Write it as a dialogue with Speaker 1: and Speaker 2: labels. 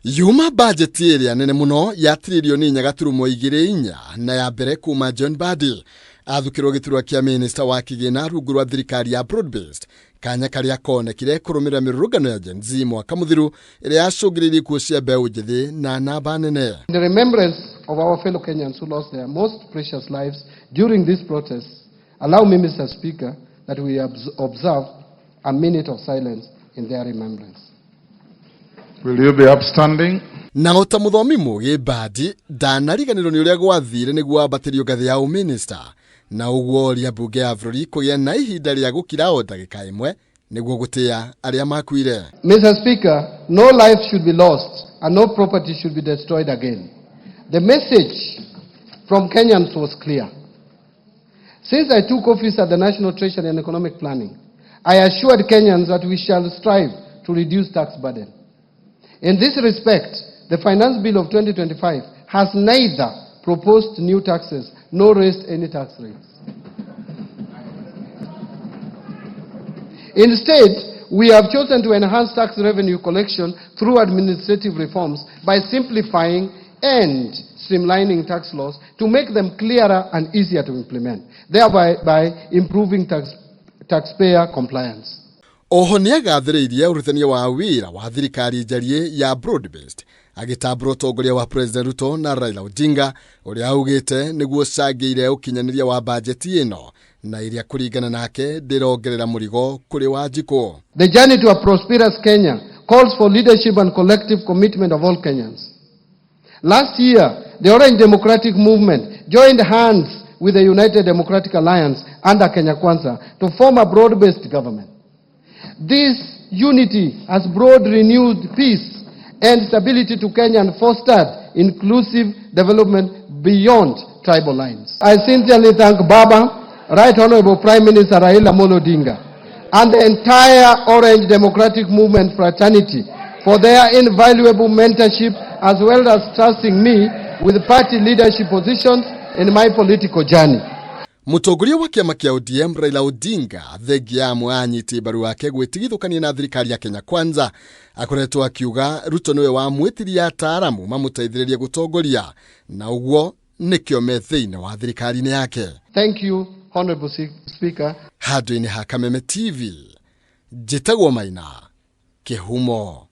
Speaker 1: Yuma bajeti ĩrĩa nene mũno ya tiririoni 4.24 na ya mbere kuma John Mbadi athukĩrwo gĩturwa kĩa minista wa kĩgĩna rungu rwa thirikari ya broad based, kanya karĩa konekire kũrũmĩrĩra mĩrũrũngano ya Gen Z mwaka mũthiru ĩrĩa yacũngĩrĩirie ikuũ cia mbeũ njĩthĩ na namba nene.
Speaker 2: In the remembrance of our fellow Kenyans who lost their most precious lives during these protests, allow me, Mr. Speaker, that we observe a minute of silence in their remembrance.
Speaker 3: Will you be upstanding?
Speaker 1: Na ota mũthomi mũgĩ, Mbadi ndanariganĩrwo nĩ ũrĩa gwathire nĩguo ambatĩrio ngathĩ ya ũminista, na ũguo oria mbunge ya bũrũri kũgĩa na ihinda rĩa gũkira o ndagĩka ĩmwe nĩguo gũtĩa arĩa makuire.
Speaker 2: Mr. Speaker, no life should be lost and no property should be destroyed again. The message from Kenyans was clear. Since I took office at the National Treasury and Economic Planning, I assured Kenyans that we shall strive to reduce tax burden. In this respect, the Finance Bill of 2025 has neither proposed new taxes nor raised any tax rates. Instead, we have chosen to enhance tax revenue collection through administrative reforms by simplifying and streamlining tax laws to make them clearer and easier to implement, thereby by improving taxpayer compliance.
Speaker 1: Oho nĩ agathĩrĩirie ũrutithania wa wĩra wa thirikari njariĩ ya broad based, agĩtambũra ũtongoria wa President Ruto na Raila Odinga ũrĩa augĩte nĩguo ũcangĩire ũkinyanĩria wa bajeti ĩno na ĩrĩa kũringana nake ndĩrongerera mũrigo kũrĩ Wanjikũ.
Speaker 2: The journey to a prosperous Kenya calls for leadership and collective commitment of all Kenyans. Last year, the Orange Democratic Movement joined hands with the United Democratic Alliance under Kenya Kwanza to form a broad-based government. This unity has brought renewed peace and stability to Kenya and fostered inclusive development beyond tribal lines. I sincerely thank Baba, Right Honorable Prime Minister Raila Amolo Odinga, and the entire Orange Democratic Movement fraternity for their invaluable mentorship as well as trusting me with party leadership positions in my political journey.
Speaker 1: Mũtongoria wa kĩama kĩa ODM Raila Odinga, thengia ya amwe a anyiti mbaru ake gwĩtigithũkania na thirikari ya Kenya Kwanza, akoretwo akiuga Ruto nĩwe wamwĩtirie ataaramu mamũteithĩrĩrie gũtongoria na ũguo nĩkĩo me thĩinĩ wa thirikari-inĩ yake.
Speaker 2: Thank you, Honorable Speaker.
Speaker 1: Handũ-inĩ ha Kameme TV, njĩtagwo Maina Kĩhumo.